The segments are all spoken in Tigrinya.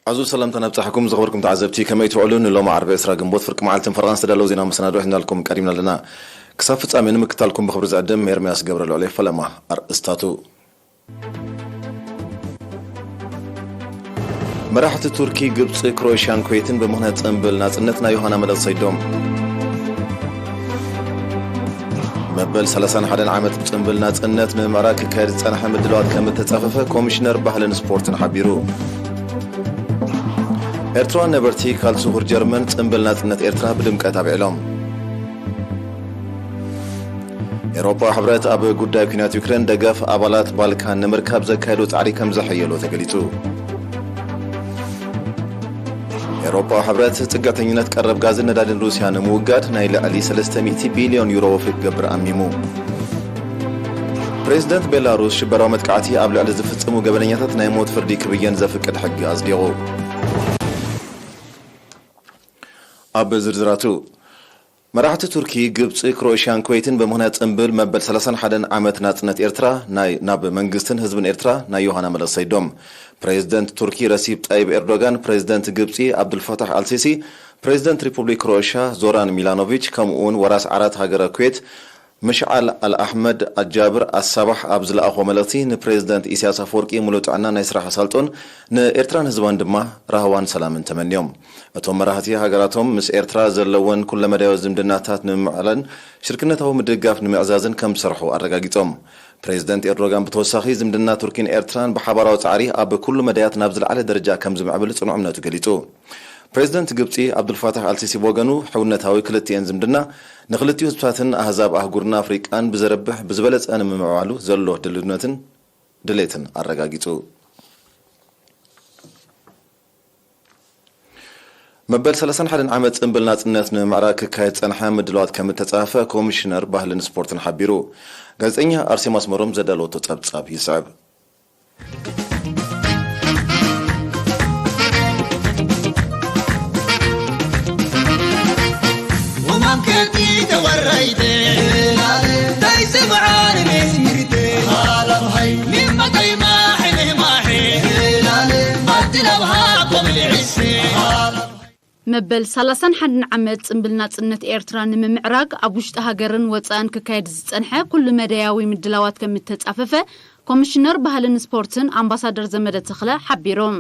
ዓዙ ሰላምታ ነብጻሕኩም ዝኸበርኩም ተዓዘብቲ፣ ከመይ ትውዕሉ? ንሎሚ ዓርቢ ዕስራ ግንቦት ፍርቂ መዓልትን ፈረቓን ዝተዳለዉ ዜና መሰናዶ ሒዝናልኩም ቀሪብና ኣለና። ክሳብ ፍጻሜ ንምክታልኩም ብኽብሪ ዝዕድም ኤርምያስ ገብረልዑል እየ። ፈለማ ኣርእስታቱ። መራሕቲ ቱርኪ፣ ግብጺ፣ ክሮኤሽያን ኩዌትን ብምኽንያት ጽምብል ናጽነት ናይ ዮሃና መለስ ሰይዶም። መበል ሰላሳን ሓደን ዓመት ጽምብል ናጽነት ንምምዕራግ ክካየድ ዝጸንሐ ምድላዋት ከም እተጻፈፈ ኮሚሽነር ባህልን ስፖርትን ሓቢሩ። ኤርትራውያን ነበርቲ ካልስሁር ጀርመን ጽምብል ናጽነት ኤርትራ ብድምቀት ኣብዒሎም። ኤውሮጳዊ ሕብረት ኣብ ጉዳይ ኲናት ዩክሬን ደገፍ ኣባላት ባልካን ንምርካብ ዘካየዶ ጻዕሪ ከም ዘሐየሎ ተገሊጹ። ኤውሮጳዊ ሕብረት ጽግዕተኝነት ቀረብ ጋዝን ነዳድን ሩስያ ንምውጋድ ናይ ልዕሊ ሰለስተ ሚእቲ ቢልዮን ዩሮ ወፍሪ ክገብር ኣሚሙ። ፕሬዝደንት ቤላሩስ ሽበራዊ መጥቃዕቲ ኣብ ልዕሊ ዝፍጽሙ ገበነኛታት ናይ ሞት ፍርዲ ክብየን ዘፍቅድ ሕጊ ኣጽዲቑ። ኣብ ዝርዝራቱ፣ መራሕቲ ቱርኪ፣ ግብጺ፣ ክሮኤሽያን ኩዌትን ብምኽንያት ጽምብል መበል ሰላሳን ሓደን ዓመት ናጽነት ኤርትራ ናይ፣ ናብ መንግስትን ህዝብን ኤርትራ ናይ ዮሃና መለስ ሰይዶም። ፕሬዝደንት ቱርኪ ረሲፕ ጣይብ ኤርዶጋን፣ ፕሬዝደንት ግብጺ ኣብዱልፋታሕ ኣልሲሲ፣ ፕሬዝደንት ሪፑብሊክ ክሮኤሽያ ዞራን ሚላኖቪች፣ ከምኡ እውን ወራስ ዓራት ሃገረ ኩዌት ምሽዓል ኣልኣሕመድ ኣጃብር ኣሳባሕ ኣብ ዝለኣኾ መልእኽቲ፣ ንፕሬዝደንት ኢሳያስ ኣፈወርቂ ሙሉእ ጥዕና፣ ናይ ስራሕ ኣሳልጦን ንኤርትራን ህዝባን ድማ ራህዋን ሰላምን ተመንዮም። እቶም መራሕቲ፣ ሃገራቶም ምስ ኤርትራ ዘለወን ኩለመዳያዊ ዝምድናታት ንምምዕባልን ሽርክነታዊ ምድግጋፍ ንምዕዛዝን ከም ዝሰርሑ ኣረጋጊጾም። ፕሬዝደንት ኤርዶጋን ብተወሳኺ፣ ዝምድና ቱርኪን ኤርትራን ብሓባራዊ ጻዕሪ ኣብ ኩሉ መዳያት ናብ ዝለዓለ ደረጃ ከም ዝምዕብል ጽኑዕ እምነቱ ገሊጹ። ፕሬዝደንት ግብጺ ኣብዱልፋታሕ ኣልሲሲ ብወገኑ፣ ሕውነታዊ ክልቲኤን ዝምድና ንክልቲኡ ህዝብታትን ኣህዛብ ኣህጉርና ኣፍሪቃን ብዘረብሕ ብዝበለጸ ንምምዕባሉ ዘሎ ድልውነትን ድሌትን ኣረጋጊጹ። መበል ሰላሳን ሓደን ዓመት ጽምብል ናጽነት ንምምዕራግ ክካየድ ዝጸንሐ ምድላዋት ከም እተጻፈፈ ኮሚሽነር ባህልን ስፖርትን ሓቢሩ። ጋዜጠኛ ኣርሴማ ኣስመሮም ዘዳለወቶ ጸብጻብ ይስዕብ። መበል ሰላሳን ሓደን ዓመት ጽምብል ናጽነት ኤርትራ ንምምዕራግ ኣብ ውሽጢ ሃገርን ወጻእን ክካየድ ዝጸንሐ ኩሉ መዳያዊ ምድላዋት ከም እተጻፈፈ ኮሚሽነር ባህልን ስፖርትን ኣምባሳደር ዘመደ ተኽለ ሓቢሮም።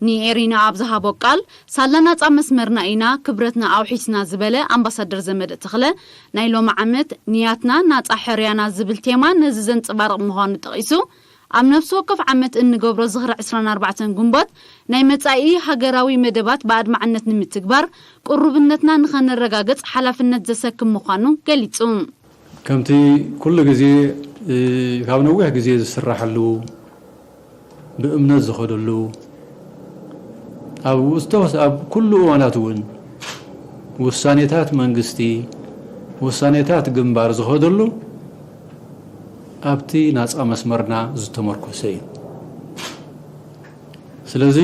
ንኤሪና ኣብ ዝሃቦ ቃል፣ ሳላ ናጻ መስመርና ኢና፣ ክብረትና ኣውሒስና ዝበለ ኣምባሳደር ዘመደ ተኽለ፣ ናይ ሎሚ ዓመት ንያትና ናጻ ሕርያና ዝብል ቴማ ነዚ ዘንጸባርቕ ምዃኑ ጠቒሱ፣ ኣብ ነፍሲ ወከፍ ዓመት እንገብሮ ዝኽሪ ዕስራን ኣርባዕተን ግንቦት ናይ መጻኢ ሃገራዊ መደባት ብኣድማዕነት ንምትግባር ቅሩብነትና ንኸነረጋግጽ ሓላፍነት ዘሰክም ምዃኑ ገሊጹ። ከምቲ ኩሉ ግዜ ካብ ነዊሕ ግዜ ዝስራሓሉ ብእምነት ዝኸደሉ ኣብ ዝተወስ ኣብ ኩሉ እዋናት እውን ውሳኔታት መንግስቲ ውሳኔታት ግንባር ዝኸደሉ ኣብቲ ናፃ መስመርና ዝተመርኮሰ እዩ። ስለዚ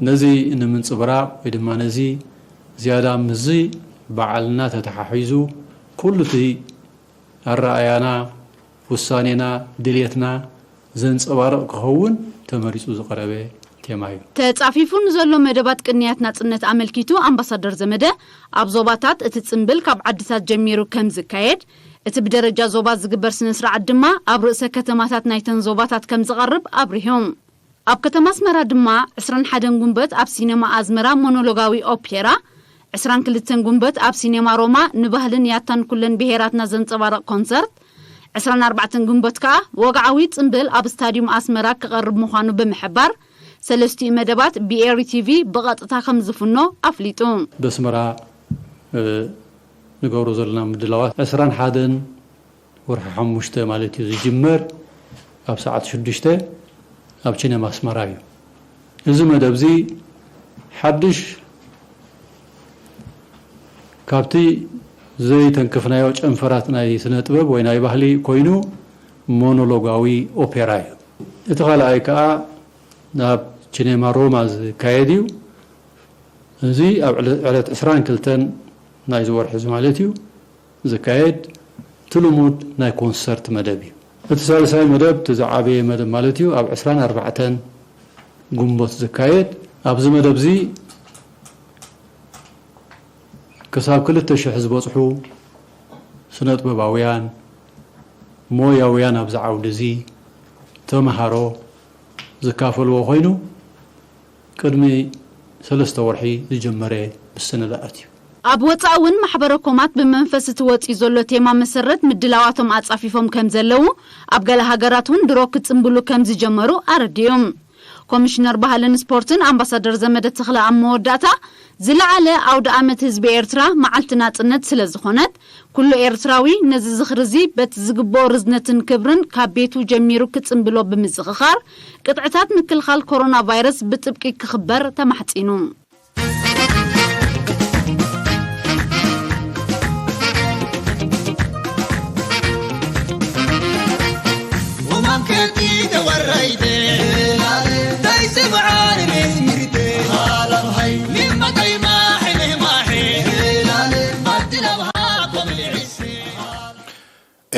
ነዚ ንምንፅብራቕ ወይ ድማ ነዚ ዝያዳ ምስዚ በዓልና ተተሓሒዙ ኩሉ እቲ ኣረኣእያና፣ ውሳኔና፣ ድሌትና ዘንጸባርቕ ክኸውን ተመሪጹ ዝቐረበ ቴማ እዩ። ተጻፊፉ ንዘሎ መደባት ቅንያት ናጽነት ኣመልኪቱ ኣምባሳደር ዘመደ፣ ኣብ ዞባታት እቲ ጽምብል ካብ ዓድታት ጀሚሩ ከም ዝካየድ፣ እቲ ብደረጃ ዞባ ዝግበር ስነ-ስርዓት ድማ ኣብ ርእሰ ከተማታት ናይተን ዞባታት ከም ዝቐርብ ኣብሪሁ። ኣብ ከተማ ኣስመራ ድማ ዕስራን ሓደን ጉንበት ኣብ ሲነማ ኣዝመራ ሞኖሎጋዊ ኦፔራ፣ ዕስራን ክልተን ጉንበት ኣብ ሲነማ ሮማ ንባህልን ያታን ኩለን ብሄራትና ዘንጸባርቕ ኮንሰርት፣ ዕስራን ኣርባዕተን ጉንበት ከኣ ወግዓዊ ጽምብል ኣብ ስታድዩም ኣስመራ ክቐርብ ምዃኑ ብምሕባር፣ ሰለስቲኡ መደባት ብኤሪ ቲቪ ብቐጥታ ከም ዝፍኖ ኣፍሊጡ። በስመራ ንገብሮ ዘለና ምድላዋት ዕስራን ሓደን ወርሒ ሓሙሽተ ማለት እዩ ዝጅመር ኣብ ሰዓት ሽዱሽተ ኣብ ቺነማ ኣስመራ እዩ። እዚ መደብ እዚ ሓድሽ ካብቲ ዘይተንከፍናዮ ጨንፈራት ናይ ስነ ጥበብ ወይ ናይ ባህሊ ኮይኑ ሞኖሎጋዊ ኦፔራ እዩ። እቲ ካልኣይ ከዓ ናብ ቺኔማ ሮማ ዝካየድ እዩ። እዚ ኣብ ዕለት ዕስራን ክልተን ናይዚ ወርሒ እዚ ማለት እዩ ዝካየድ እቲ ልሙድ ናይ ኮንሰርት መደብ እዩ። እቲ ሳልሳይ መደብ እቲ ዝዓበየ መደብ ማለት እዩ ኣብ ዕስራን ኣርባዕተን ግንቦት ዝካየድ ኣብዚ መደብ እዚ ክሳብ ክልተ ሽሕ ዝበጽሑ ስነጥበባውያን፣ ሞያውያን ኣብዚ ዓውዲ እዚ ተመሃሮ ዝካፈልዎ ኮይኑ፣ ቅድሚ ሰለስተ ወርሒ ዝጀመረ ምስንዳኣት እዩ። ኣብ ወጻኢ እውን ማሕበረ ኮማት ብመንፈስ እቲ ወጺኡ ዘሎ ቴማ መሰረት ምድላዋቶም ኣጻፊፎም ከም ዘለዉ፣ ኣብ ገለ ሃገራት እውን ድሮ ክጽንብሉ ከም ዝጀመሩ ኣረዲኦም። ኮሚሽነር ባህልን ስፖርትን ኣምባሳደር ዘመደ ተኽለ ኣብ መወዳእታ፣ ዝለዓለ ኣውደ ኣመት ህዝቢ ኤርትራ መዓልቲ ናጽነት ስለ ዝኾነት፣ ኩሉ ኤርትራዊ ነዚ ዝኽሪ እዚ በቲ ዝግብኦ ርዝነትን ክብርን ካብ ቤቱ ጀሚሩ ክጽንብሎ ብምዝኽኻር፣ ቅጥዕታት ምክልኻል ኮሮና ቫይረስ ብጥብቂ ክኽበር ተማሕጺኑ።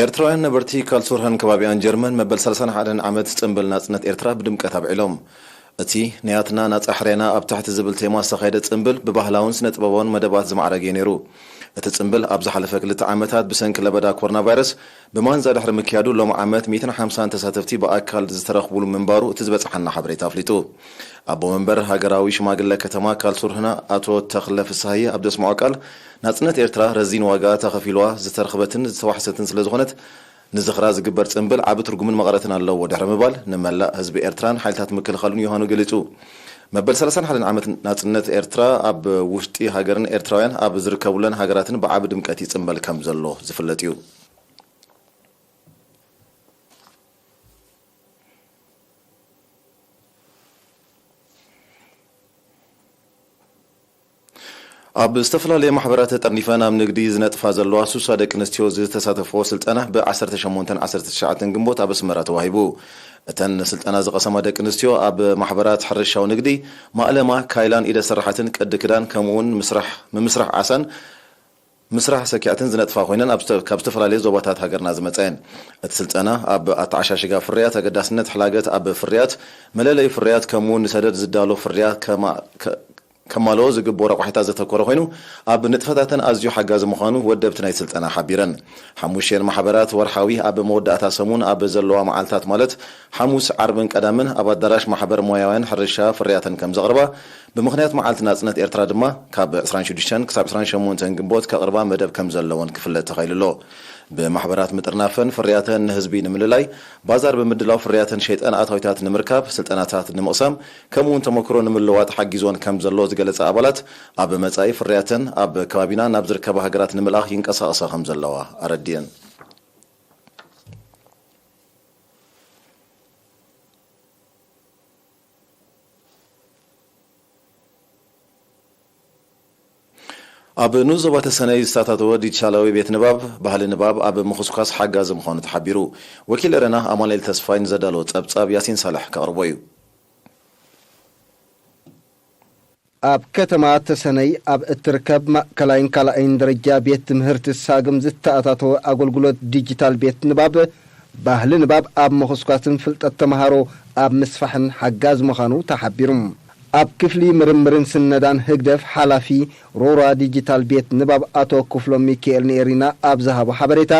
ኤርትራውያን ነበርቲ ካልሱርሃን ከባቢኣን ጀርመን መበል ሰላሳን ሓደን ዓመት ጽምብል ናጽነት ኤርትራ ብድምቀት ኣብዒሎም። እቲ "ናያትና ናጻ ሕርያና ኣብ ትሕቲ" ዝብል ቴማ ዝተኻየደ ጽምብል ብባህላውን ስነ-ጥበባውን መደባት ዝማዕረገ እዩ ነይሩ። እቲ ጽምብል ኣብ ዝሓለፈ ክልተ ዓመታት ብሰንኪ ለበዳ ኮሮና ቫይረስ ብማንዛ ድሕሪ ምክያዱ፣ ሎሚ ዓመት ሚእትን ሓምሳን ተሳተፍቲ ብኣካል ዝተረኽቡሉ ምንባሩ እቲ ዝበጽሓና ሓበሬታ ኣፍሊጡ። ኣቦ መንበር ሃገራዊ ሽማግለ ከተማ ካልሱርህና ኣቶ ተኽለ ፍስሃየ ኣብ ዘስምዖ ቃል፣ ናጽነት ኤርትራ ረዚን ዋጋ ተኸፊልዋ ዝተረኽበትን ዝተዋሕሰትን ስለ ዝኾነት፣ ንዝኽራ ዝግበር ጽምብል ዓቢ ትርጉምን መቐረትን ኣለዎ ድሕሪ ምባል፣ ንመላእ ህዝቢ ኤርትራን ሓይልታት ምክልኻሉን ዮሃኑ ገሊጹ። መበል ሰላሳን ሓደን ዓመት ናጽነት ኤርትራ ኣብ ውሽጢ ሃገርን ኤርትራውያን ኣብ ዝርከቡለን ሃገራትን ብዓቢ ድምቀት ይጽምበል ከም ዘሎ ዝፍለጥ እዩ። ኣብ ዝተፈላለየ ማሕበራት ተጠርኒፈን ኣብ ንግዲ ዝነጥፋ ዘለዋ ሱሳ ደቂ ኣንስትዮ ዝተሳተፍኦ ስልጠና ብ ዓሰርተ ሸሞንተን ዓሰርተ ትሽዓተን ግንቦት ኣብ ኣስመራ ተዋሂቡ። እተን ስልጠና ዝቐሰማ ደቂ ኣንስትዮ ኣብ ማሕበራት ሕርሻዊ ንግዲ፣ ማእለማ፣ ካይላን ኢደ ስራሓትን፣ ቅዲ ክዳን፣ ከምኡውን ምስራሕ፣ ምምስራሕ ዓሳን ምስራሕ ሰኪዕትን ዝነጥፋ ኮይነን ኣብ ዝተ-፣ ካብ ዝተፈላለየ ዞባታት ሃገርና ዝመጻ እየን። እቲ ስልጠና ኣብ ኣተዓሻሽጋ ፍርያት፣ ኣገዳስነት ሕላገት ኣብ ፍርያት፣ መለለይ ፍርያት፣ ከምኡውን ንሰደድ ዝዳሎ ፍርያት ከማ-፣ ከ-፣ ከማልኦ ዝግብኦ ረቋሒታት ዘተኮረ ኮይኑ፣ ኣብ ንጥፈታተን ኣዝዩ ሓጋዚ ምዃኑ ወደብቲ ናይ ስልጠና ሓቢረን። ሓሙሽተን ማሕበራት ወርሓዊ ኣብ መወዳእታ ሰሙን ኣብ ዘለዋ መዓልታት፣ ማለት ሓሙስ፣ ዓርብን ቀዳምን፣ ኣብ ኣዳራሽ ማሕበር ሞያውያን ሕርሻ ፍርያተን ከም ዘቕርባ፣ ብምኽንያት መዓልቲ ናጽነት ኤርትራ ድማ ካብ ዕስራን ሽዱሽተን ክሳብ ዕስራን ሸሞንተን ግንቦት ከቕርባ መደብ ከም ዘለወን ክፍለጥ ተኻኢሉ ኣሎ። ብማሕበራት ምጥርናፈን ፍርያተን ንህዝቢ ንምልላይ፣ ባዛር ብምድላው ፍርያተን ሸይጠን ኣታዊታት ንምርካብ፣ ስልጠናታት ንምቕሳም፣ ከምኡውን ተመክሮ ንምልዋጥ ሓጊዝወን ከም ዘሎ ዝገለጻ ኣባላት፣ ኣብ መጻኢ ፍርያተን ኣብ ከባቢና ናብ ዝርከባ ሃገራት ንምልኣኽ ይንቀሳቐሳ ከም ዘለዋ ኣረዲአን። ኣብ ንኡስ ዞባ ተሰነይ ዝተኣታተወ ዲጂታላዊ ቤት ንባብ፣ ባህሊ ንባብ ኣብ ምኹስኳስ ሓጋዚ ምዃኑ ተሓቢሩ። ወኪል ኤረና ኣማኑኤል ተስፋይ ንዘዳለዎ ጸብጻብ ያሲን ሳልሕ ከቕርቦ እዩ። ኣብ ከተማ ተሰነይ ኣብ እትርከብ ማእከላይን ካልኣይን ደረጃ ቤት ትምህርቲ ሳግም ዝተኣታተወ ኣገልግሎት ዲጂታል ቤት ንባብ፣ ባህሊ ንባብ ኣብ ምኹስኳስን ፍልጠት ተምሃሮ ኣብ ምስፋሕን ሓጋዚ ምዃኑ ተሓቢሩ። ኣብ ክፍሊ ምርምርን ስነዳን ህግደፍ ሓላፊ ሮራ ዲጂታል ቤት ንባብ ኣቶ ክፍሎም ሚካኤል ንኤሪና ኣብ ዝሃቦ ሓበሬታ፣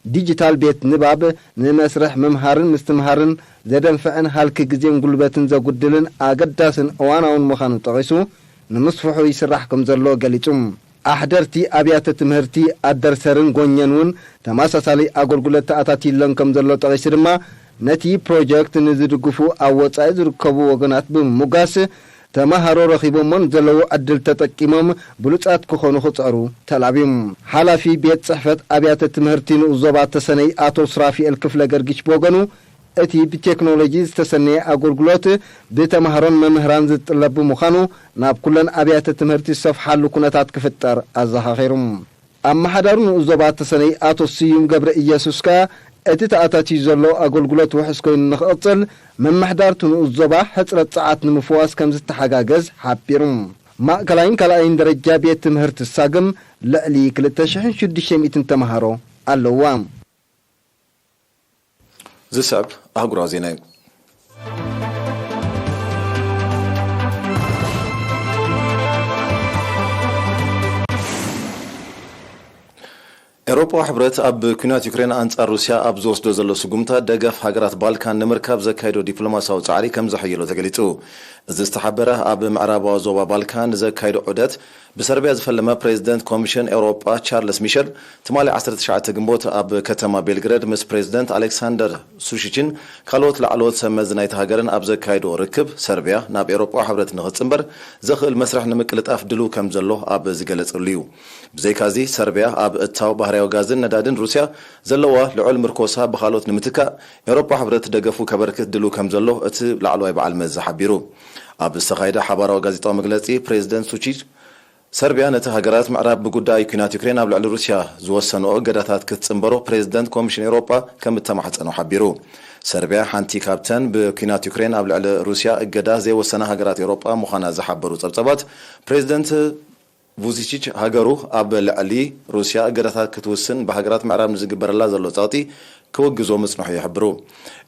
ዲጂታል ቤት ንባብ ንመስርሕ ምምሃርን ምስትምሃርን ዘደንፍዕን ሃልኪ ግዜን ጉልበትን ዘጉድልን ኣገዳስን እዋናውን ምዃኑ ጠቒሱ፣ ንምስፍሑ ይስራሕ ከም ዘሎ ገሊጹ። ኣሕደርቲ ኣብያተ ትምህርቲ ኣደርሰርን ጎኘን እውን ተመሳሳሊ ኣገልግሎት ተኣታትዩለን ከም ዘሎ ጠቒሱ ድማ፣ ነቲ ፕሮጀክት ንዝድግፉ ኣብ ወጻኢ ዝርከቡ ወገናት ብምሙጋስ፣ ተመሃሮ ረኺቦሞ ንዘለዉ ዕድል ተጠቂሞም ብሉጻት ክኾኑ ክጽዕሩ ተላብዩ። ሓላፊ ቤት ጽሕፈት ኣብያተ ትምህርቲ ንኡስ ዞባ ተሰነይ ኣቶ ሱራፊኤል ክፍለ ገርጊሽ ብወገኑ፣ እቲ ብቴክኖሎጂ ዝተሰነየ ኣገልግሎት ብተምሃሮን መምህራን ዝጥለብ ብምዃኑ፣ ናብ ኩለን ኣብያተ ትምህርቲ ዝሰፍሓሉ ኩነታት ክፍጠር ኣዘኻኺሩ። ኣመሓዳሪ ንኡስ ዞባ ተሰነይ ኣቶ ስዩም ገብረ ኢየሱስ ከኣ፣ እቲ ተኣታትዩ ዘሎ ኣገልግሎት ውሑስ ኮይኑ ንኽቕጽል፣ ምምሕዳር እቲ ንኡስ ዞባ ሕጽረት ጸዓት ንምፍዋስ ከም ዝተሓጋገዝ ሓቢሩ። ማእከላይን ካልኣይን ደረጃ ቤት ትምህርቲ ሳግም ልዕሊ ክልተ ሽሕን ሽዱሽተ ሚእትን ተምሃሮ ኣለዋ። ዝስዕብ ኣህጉራዊ ዜና እዩ። ኤውሮጳዊ ሕብረት ኣብ ኲናት ዩክሬን ኣንጻር ሩስያ ኣብ ዝወስዶ ዘሎ ስጉምታ ደገፍ ሃገራት ባልካን ንምርካብ ዘካየዶ ዲፕሎማሲያዊ ጻዕሪ ከም ዘሐየሎ ተገሊጹ። እዚ ዝተሓበረ ኣብ ምዕራባዊ ዞባ ባልካን ዘካየዶ ዑደት ብሰርቢያ ዝፈለመ ፕሬዚደንት ኮሚሽን ኤውሮጳ ቻርልስ ሚሸል ትማሊ ዓሰርተ ትሽዓተ ግንቦት ኣብ ከተማ ቤልግረድ ምስ ፕሬዚደንት ኣሌክሳንደር ሱሺችን ካልኦት ላዕለዎት ሰብ መዚ ናይቲ ሃገርን ኣብ ዘካየዶ ርክብ ሰርቢያ ናብ ኤውሮጳዊ ሕብረት ንኽትጽንበር ዘኽእል መስርሕ ንምቅልጣፍ ድልው ከም ዘሎ ኣብ ዝገለጸሉ እዩ። ብዘይካዚ ሰርቢያ ኣብ እታው ባህርያዊ ጋዝን ነዳድን ሩስያ ዘለዋ ልዑል ምርኮሳ ብኻልኦት ንምትካእ ኤውሮጳ ሕብረት ደገፉ ከበርክት ድልው ከም ዘሎ እቲ ላዕለዋይ በዓል መዚ ሓቢሩ። ኣብ ዝተኻየደ ሓባራዊ ጋዜጣዊ መግለጺ ፕሬዚደንት ሱቺች ሰርቢያ ነቲ ሃገራት ምዕራብ ብጉዳይ ኲናት ዩክሬን ኣብ ልዕሊ ሩስያ ዝወሰንኦ እገዳታት ክትጽንበሮ ፕሬዚደንት ኮሚሽን ኤውሮጳ ከም እተማሕጸኖ ሓቢሩ። ሰርቢያ ሓንቲ ካብተን ብኲናት ዩክሬን ኣብ ልዕሊ ሩስያ እገዳ ዘይወሰና ሃገራት ኤውሮጳ ምዃና ዝሓበሩ ጸብጸባት ፕሬዚደንት ቡሲቺች ሃገሩ ኣብ ልዕሊ ሩስያ እገዳታት ክትውስን ብሃገራት ምዕራብ ንዝግበረላ ዘሎ ጸቕጢ ክውግዞ ምጽንሑ ይሕብሩ።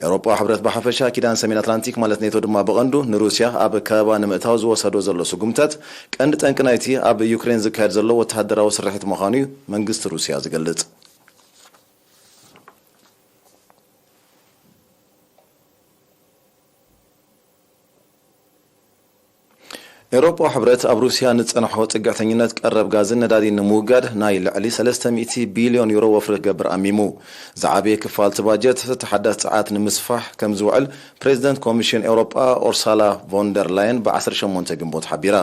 ኤውሮጳዊ ሕብረት ብሓፈሻ ኪዳን ሰሜን ኣትላንቲክ ማለት ኔቶ ድማ ብቐንዱ ንሩስያ ኣብ ከበባ ንምእታው ዝወሰዶ ዘሎ ስጉምታት ቀንዲ ጠንቂ ናይቲ ኣብ ዩክሬን ዝካየድ ዘሎ ወተሃደራዊ ስርሒት ምዃኑ እዩ መንግስቲ ሩስያ ዝገልጽ። ኤውሮጳዊ ሕብረት ኣብ ሩስያ ንጸንሖ ጽግዕተኝነት ቀረብ ጋዝን ነዳዲን ንምውጋድ ናይ ልዕሊ ሰለስተ ሚእቲ ቢልዮን ዩሮ ወፍሪ ክገብር ኣሚሙ። ዝዓበየ ክፋል እቲ ባጀት ተሓዳስ ጸዓት ንምስፋሕ ከም ዝውዕል ፕሬዚደንት ኮሚሽን ኤውሮጳ ኦርሳላ ቮንደር ላየን ብ ዓሰርተ ሸሞንተ ግንቦት ሓቢራ።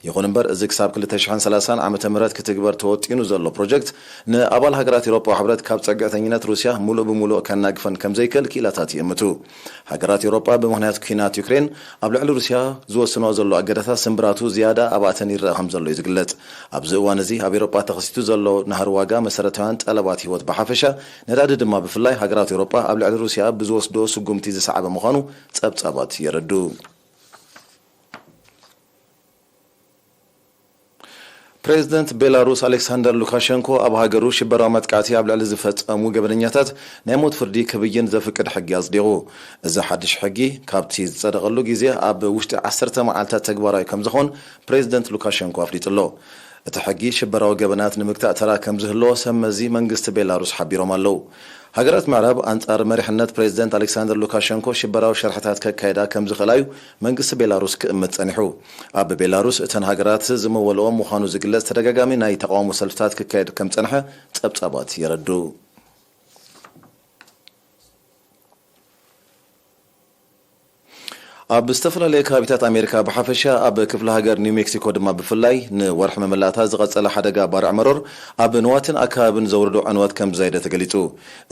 ይኹን እምበር፣ እዚ ክሳብ ክልተ ሽሕን ሰላሳን ዓመተ ምህረት ክትግበር ተወጢኑ ዘሎ ፕሮጀክት ንኣባል ሃገራት ኤውሮጳዊ ሕብረት ካብ ጽግዕተኝነት ሩስያ ምሉእ ብምሉእ ከናግፈን ከም ዘይክእል ክኢላታት ይእምቱ። ሃገራት ኤውሮጳ ብምኽንያት ኲናት ዩክሬን ኣብ ልዕሊ ሩስያ ዝወስኖ ዘሎ ኣገዳታት ስምብራቱ ዝያዳ ኣብኣተን ይረኣ ከም ዘሎ እዩ ዝግለጽ። ኣብዚ እዋን እዚ ኣብ ኤውሮጳ ተኸሲቱ ዘሎ ናህሪ ዋጋ መሰረታውያን ጠለባት ህይወት ብሓፈሻ፣ ነዳዲ ድማ ብፍላይ ሃገራት ኤውሮጳ ኣብ ልዕሊ ሩስያ ብዝወስዶ ስጉምቲ ዝሰዓበ ምዃኑ ጸብጻባት የረድኡ። ፕሬዚደንት ቤላሩስ ኣሌክሳንደር ሉካሸንኮ ኣብ ሃገሩ ሽበራዊ መጥቃዕቲ ኣብ ልዕሊ ዝፈጸሙ ገበነኛታት ናይ ሞት ፍርዲ ክብይን ዘፍቅድ ሕጊ ኣጽዲቑ። እዚ ሓድሽ ሕጊ ካብቲ ዝጸደቐሉ ግዜ ኣብ ውሽጢ ዓሰርተ መዓልታት ተግባራዊ ከም ዝኾን ፕሬዚደንት ሉካሸንኮ ኣፍሊጡ ኣሎ። እቲ ሕጊ ሽበራዊ ገበናት ንምግታእ ተራ ከም ዝህልዎ ሰብ መዚ መንግስቲ ቤላሩስ ሓቢሮም ኣለዉ። ሃገራት ምዕራብ ኣንጻር መሪሕነት ፕሬዚደንት ኣሌክሳንደር ሉካሸንኮ ሽበራዊ ሸርሕታት ከካይዳ ከም ዝኽእላ እዩ መንግስቲ ቤላሩስ ክእምት ጸኒሑ። ኣብ ቤላሩስ እተን ሃገራት ዝመወልኦ ምዃኑ ዝግለጽ ተደጋጋሚ ናይ ተቓውሞ ሰልፍታት ክካየድ ከም ጸንሐ ጸብጻባት የረድኡ። ኣብ ዝተፈላለየ ከባቢታት ኣሜሪካ ብሓፈሻ ኣብ ክፍለ ሃገር ኒው ሜክሲኮ ድማ ብፍላይ ንወርሒ መመላእታ ዝቐጸለ ሓደጋ ባርዕ መሮር ኣብ ንዋትን ኣከባብን ዘውርዶ ዕንወት ከም ዝዛየደ ተገሊጹ።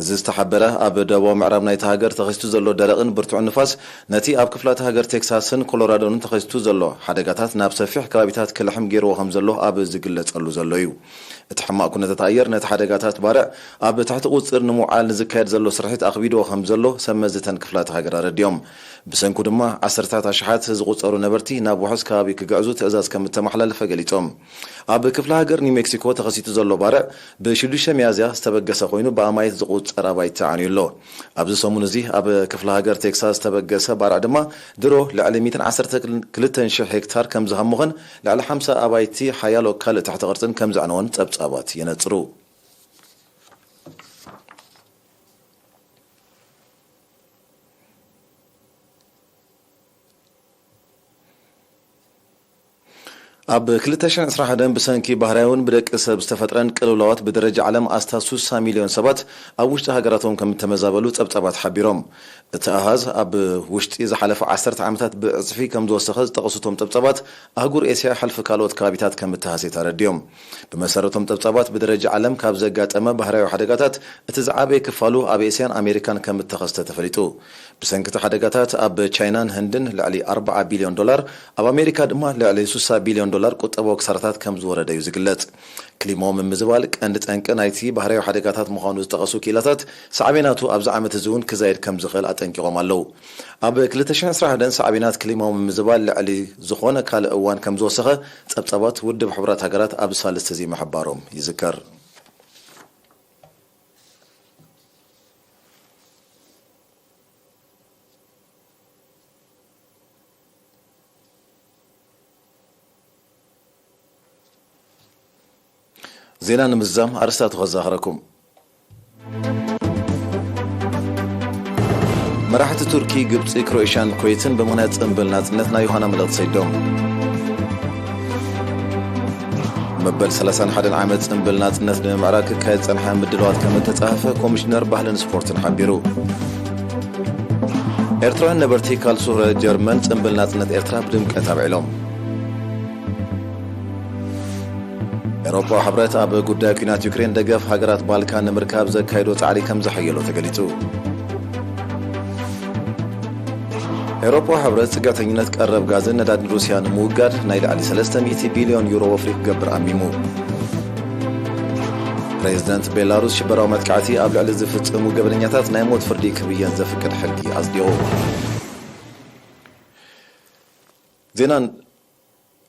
እዚ ዝተሓበረ ኣብ ደቡባዊ ምዕራብ ናይቲ ሃገር ተኸሲቱ ዘሎ ደረቕን ብርቱዕን ንፋስ ነቲ ኣብ ክፍላተ ሃገር ቴክሳስን ኮሎራዶን ተኸሲቱ ዘሎ ሓደጋታት ናብ ሰፊሕ ከባቢታት ክልሕም ገይርዎ ከም ዘሎ ኣብ ዝግለጸሉ ዘሎ እዩ። እቲ ሕማቕ ኩነታት ኣየር ነቲ ሓደጋታት ባርዕ ኣብ ትሕቲ ቁጽጽር ንምውዓል ንዝካየድ ዘሎ ስርሒት ኣኽቢድዎ ከም ዘሎ ሰብ መዚ እተን ክፍላተ ሃገር ኣረዲኦም። ብሰንኩ ድማ ዓሰርታት ኣሽሓት ዝቑጸሩ ነበርቲ ናብ ውሑስ ከባቢ ክግዕዙ ትእዛዝ ከም እተመሓላለፈ ገሊጾም። ኣብ ክፍለ ሃገር ኒው ሜክሲኮ ተኸሲቱ ዘሎ ባርዕ ብሽዱሽተ ሚያዝያ ዝተበገሰ ኮይኑ ብኣማኢት ዝቑጸር ኣባይቲ ተዓንዩ ኣሎ። ኣብዚ ሰሙን እዚ ኣብ ክፍለ ሃገር ቴክሳስ ዝተበገሰ ባርዕ ድማ ድሮ ልዕሊ ሚእትን ዓሰርተ ክልተን ሽሕ ሄክታር ከም ዝሃሞኸን ልዕሊ ሓምሳ ኣባይቲ ሓያሎ ካልእ ትሕቲ ቅርጽን ከም ዘዕነወን ጸብጻባት የነጽሩ። ኣብ ክልተ ሽሕን ዕስራን ሓደን ብሰንኪ ባህርያውን ብደቂ ሰብ ዝተፈጥረን ቅልውላዋት ብደረጃ ዓለም ኣስታት ስሳ ሚልዮን ሰባት ኣብ ውሽጢ ሃገራቶም ከም እተመዛበሉ ጸብጻባት ሓቢሮም። እቲ ኣሃዝ ኣብ ውሽጢ ዝሓለፈ ዓሰርተ ዓመታት ብዕጽፊ ከም ዝወሰኸ ዝጠቐሱ እቶም ጸብጻባት፣ ኣህጉር ኤስያ ሕልፊ ካልኦት ከባቢታት ከም እተሃስየት ኣረዲኦም። ብመሰረቶም ጸብጻባት ብደረጃ ዓለም ካብ ዘጋጠመ ባህርያዊ ሓደጋታት እቲ ዝዓበየ ክፋሉ ኣብ ኤስያን ኣሜሪካን ከም እተኸስተ ተፈሊጡ። ብሰንኪ እቲ ሓደጋታት ኣብ ቻይናን ህንድን ልዕሊ ኣርብዓ ቢልዮን ዶላር፣ ኣብ ኣሜሪካ ድማ ልዕሊ ስሳ ቢልዮን ዶላር ቁጠባዊ ክሳራታት ከም ዝወረደ እዩ ዝግለጽ። ክሊማዊ ምምዝባል ቀንዲ ጠንቂ ናይቲ ባህርያዊ ሓደጋታት ምዃኑ ዝጠቐሱ ክኢላታት፣ ሳዕቤናቱ ኣብዚ ዓመት እዚ እውን ክዛይድ ከም ዝኽእል ኣጠንቂቖም ኣለዉ። ኣብ ክልተ ሽሕን ዕስራን ሓደን ሳዕቤናት ክሊማዊ ምምዝባል ልዕሊ ዝኾነ ካልእ እዋን ከም ዝወሰኸ ጸብጻባት ውድብ ሕቡራት ሃገራት ኣብ ሳልስቲ እዚ ምሕባሮም ይዝከር። ዜና ንምዝዛም ኣርእስታቱ ከዘኻኽረኩም። ግብፂ፣ ክሮኤሽያን ኩዌትን ብምኽንያት ፅምብል ናፅነት ናይ ዮሃና መልእኽቲ ሰዲዶም። መበል ሰላሳን ሓደን ዓመት ፅምብል ናፅነት ንምምዕራግ ክካየድ ዝፀንሐ ምድላዋት ከም እተፃፈፈ ኮሚሽነር ባህልን ስፖርትን ሓቢሩ። ኤርትራውያን ነበርቲ ካልሱረ ጀርመን ፅምብል ናፅነት ኤርትራ ብድምቀት ኣብዒሎም። ኤውሮጳዊ ሕብረት ኣብ ጉዳይ ኲናት ዩክሬን ደገፍ ሃገራት ባልካን ንምርካብ ዘካየዶ ጻዕሪ ከም ዘሐየሎ ተገሊጹ። ኤውሮጳዊ ሕብረት ጽግዕተኝነት ቀረብ ጋዝን ነዳድን ሩስያ ንምውጋድ ናይ ልዕሊ ሰለስተ ሚእቲ ቢልዮን ዩሮ ወፍሪ ክገብር ኣሚሙ። ፕሬዚደንት ቤላሩስ ሽበራዊ መጥቃዕቲ ኣብ ልዕሊ ዝፍጽሙ ገበነኛታት ናይ ሞት ፍርዲ ክብየን ዘፍቅድ ሕጊ ኣጽዲቑ። ዜናን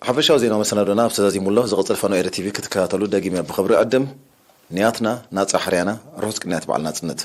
ሓፈሻዊ ዜናዊ መሰናዶና ኣብ ተዛዚሙ ኣሎ። ዝቕጽል ፋኖ ኤረ ቲቪ ክትከታተሉ ደጊመ ብኽብሪ ዕድም። ንያትና ናጻ ሕርያና ርሑስ ቅንያት በዓል ናጽነት።